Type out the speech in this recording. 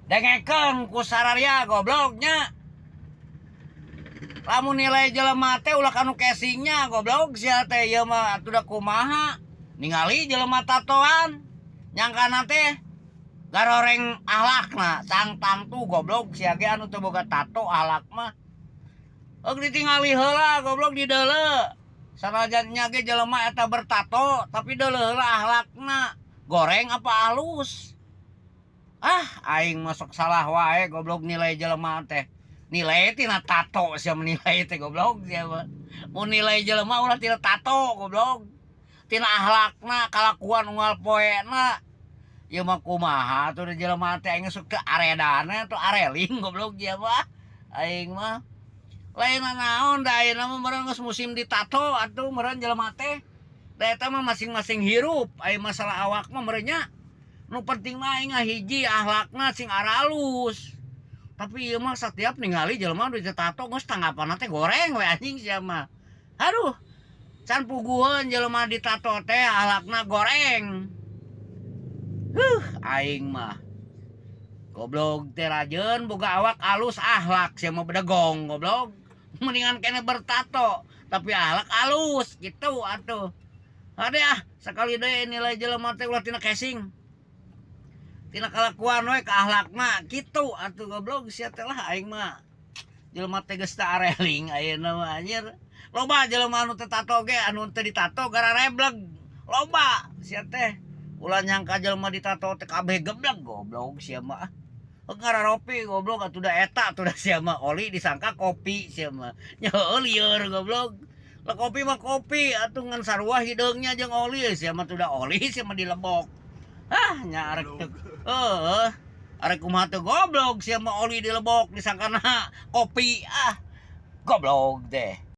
Dengekeun ku sararia, gobloknya. Lamun nilai jelema teh ulah kanu casingnya, goblok sia teh. Ieu mah atuh da kumaha, ningali jelema tatoan nyangkana teh garoreng ahlakna, cang tangtu, goblok sia ge. Anu teu boga tato ahlak mah Euk ditingali heula, goblok, di deuleu. Sanajan nya ge jelema eta bertato, tapi deuleu heula ahlakna goreng apa halus. Ah, aing masuk salah wae, goblok, nilai jelema teh. Nilai tina tato sia menilai teh, goblok sia mah. Mun nilai jelema ulah tina tato, goblok. Tina ahlakna, kalakuan unggal poena. Ieu mah kumaha atuh da jelema teh, aing sok teu aredana tuh areling, goblok sia mah. Aing mah lain naon da ayeuna mah meureun geus musim ditato atuh meureun jelema teh. Da eta mah masing-masing hirup, aya masalah awak mah meureun nya. Nu penting mah aing hiji ahlakna sing aralus. Tapi ieu mah setiap ningali jelema nu ditato geus tanggapanna teh goreng we, anjing sia mah. Aduh, can puguheun jelema ditato teh ahlakna goreng. Huh, aing mah. Goblok teh, rajeun boga awak alus, ahlak sia mah bedegong, goblok. Mendingan kene bertato tapi ahlak alus gitu atuh. Hade ah, sakali deui nilai jelema teh ulah tina casing. Tina kalakuan we, ka ahlakna kitu atuh, goblok sia teh lah. Aing mah jelema teh geus teu areling ayeuna mah, anjir. Loba jelema anu teu tato ge, anu teu ditato gararebleg. Loba sia teh. Ulah nyangka jelema ditato teh kabeh geblek, goblok sia mah. Ngararopi, goblok, atuh da eta atuh da sia mah oli disangka kopi sia mah. Nya heueuh lieur, goblok. Lah, kopi mah kopi atuh, ngan sarua hideungnya jeung oli. Sia mah tuh da oli sia mah dilebok. Ah, nya arek teu heueuh. Arek kumaha teu goblok sia mah, oli dilebok disangkana kopi, ah. Goblok teh.